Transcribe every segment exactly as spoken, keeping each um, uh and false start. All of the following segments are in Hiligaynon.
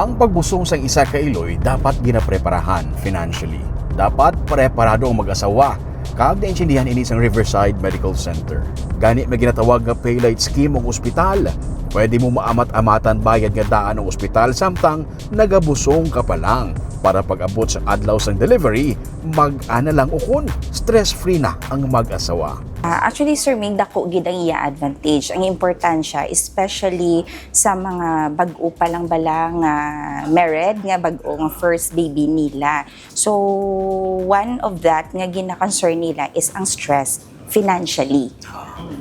Ang pagbusong sa isa ka iloy dapat ginapreparahan financially. Dapat preparado ang mag-asawa, kag naintindihan ini sang Riverside Medical Center. Gani may ginatawag nga pay late scheme ang ospital. Pwede mo maamat-amatan bayad nga daan ang ospital samtang nagabusong ka pa lang. Para pag-abot sa adlaw sang delivery, mag-ana lang ukon stress-free na ang mag-asawa. Ah, actually, Sir Mig, dako gid ang iya advantage. Ang importansya, especially sa mga bag-o pa lang bala nga married, nga bag-o nga first baby nila. So, one of that nga gina-concern nila is ang stress financially.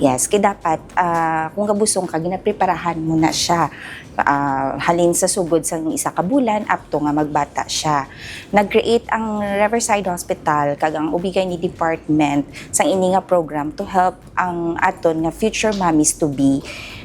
Yes, kay dapat, ah, kung gabusong ka, ginapreparahan mo na siya. Ah, halin sa sugod sang isa ka bulan, up to nga magbata siya. Nag-create ang Riverside Hospital kag ang O B G Y N department sang ini nga program to help ang aton nga future mommies to be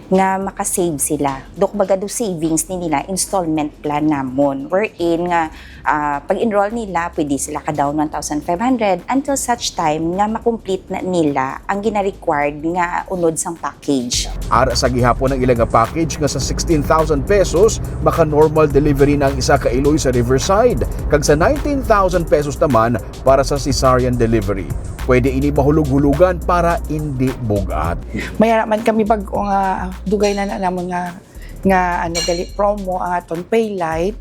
nga makasave sila. Do, kumbaga, do savings ni nila, installment plan namon, wherein nga, ah, pag-enroll nila, pwede sila ka-down one thousand five hundred until such time nga ma-complete na nila ang gina-required nga unod sang package. Ara sa gihapon ang ila nga package nga sa sixteen thousand pesos, maka-normal delivery na ang isa ka iloy sa Riverside, kag sa nineteen thousand pesos naman para sa cesarean delivery. Pwede ini mahulog-hulugan para indi bug-at. May ara man kami bag-o nga dugay na na namon nga nga ano gali promo ang aton pay late.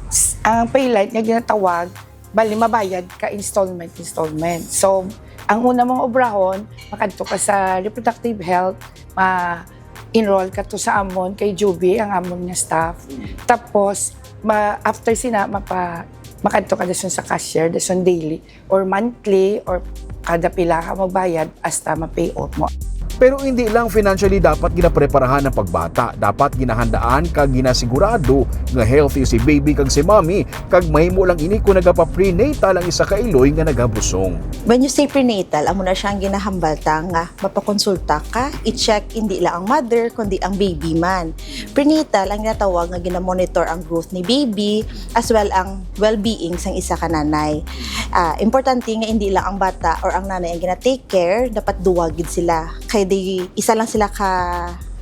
S- Ang pay late nga ginatawag, bali mabayad ka installment, installment. So, ang una mong obrahon, makadto ka sa reproductive health, ma-enroll ka to sa amon kay Juby, ang amon nga staff. Tapos, ma after sina mapa makadto ka dason sa cashier, dason daily or monthly or kada pila ka magbayad hasta ma-pay out mo. Pero hindi lang financially dapat ginapreparahan ang pagbata, dapat ginahandaan kag ginasigurado nga healthy si baby kag si mommy, kag mahimo lang ini kung nagapa-prenatal ang isa ka iloy nga nagabusong. When you say prenatal, amo na siya ang ginahambal ta nga mapakonsulta ka, i-check hindi lang ang mother kundi ang baby man. Prenatal ang ginatawag nga ginamonitor ang growth ni baby as well ang well-being sang isa ka nanay. Ah, importante nga hindi lang ang bata or ang nanay ang gina-take care, dapat duwa gid sila. Kay di isa lang sila ka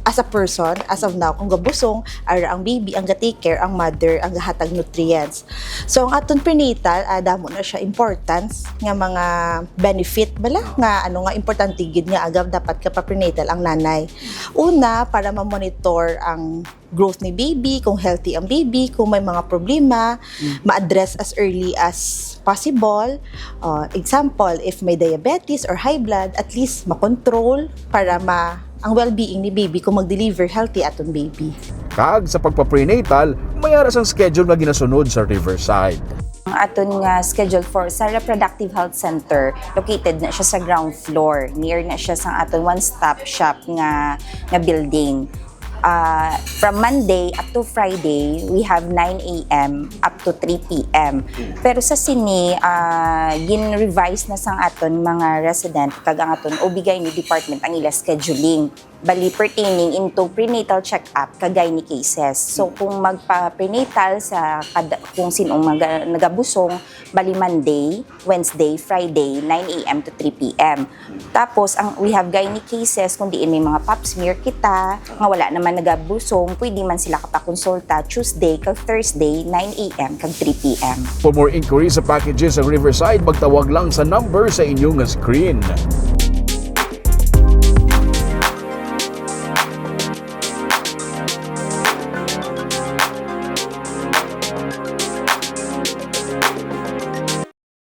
as a person as of now, kung gabusong ara ang baby ang ga-take care, ang mother ang gahatag nutrients. So ang aton prenatal, ah, damo na siya importance nga mga benefit bala nga ano nga importante gid nga agaw dapat ka pa prenatal ang nanay. Una, para ma-monitor ang growth ni baby, kung healthy ang baby, kung may mga problema, ma-address as early as possible. Uh, example, if may diabetes or high blood, at least ma-control para ma ang well-being ni baby kung mag-deliver healthy aton baby. Kag sa pagpa-prenatal, may ara sang schedule nga ginasunod sa Riverside. Ang aton nga schedule for sa Reproductive Health Center, located na siya sa ground floor, near na siya sa aton one-stop shop nga nga building. Ah, from Monday up to Friday, we have nine a m up to three p m. Pero sa sini, ah, gin-revise na sang aton mga resident kag ang aton O B G Y N department ang ila scheduling. Bali, pertaining into prenatal check-up kag gynae cases. So, kung magpa-prenatal sa kada, kung sinong maga, nagabusong, bali Monday, Wednesday, Friday, nine a m to three p m. Tapos, ang, we have gynae cases, kung diin may mga pap smear kita, nga wala naman nagabusong, pwede man sila kapakonsulta Tuesday kag Thursday, nine a m kag three p m. For more inquiries sa packages sa Riverside, magtawag lang sa number sa inyo nga screen.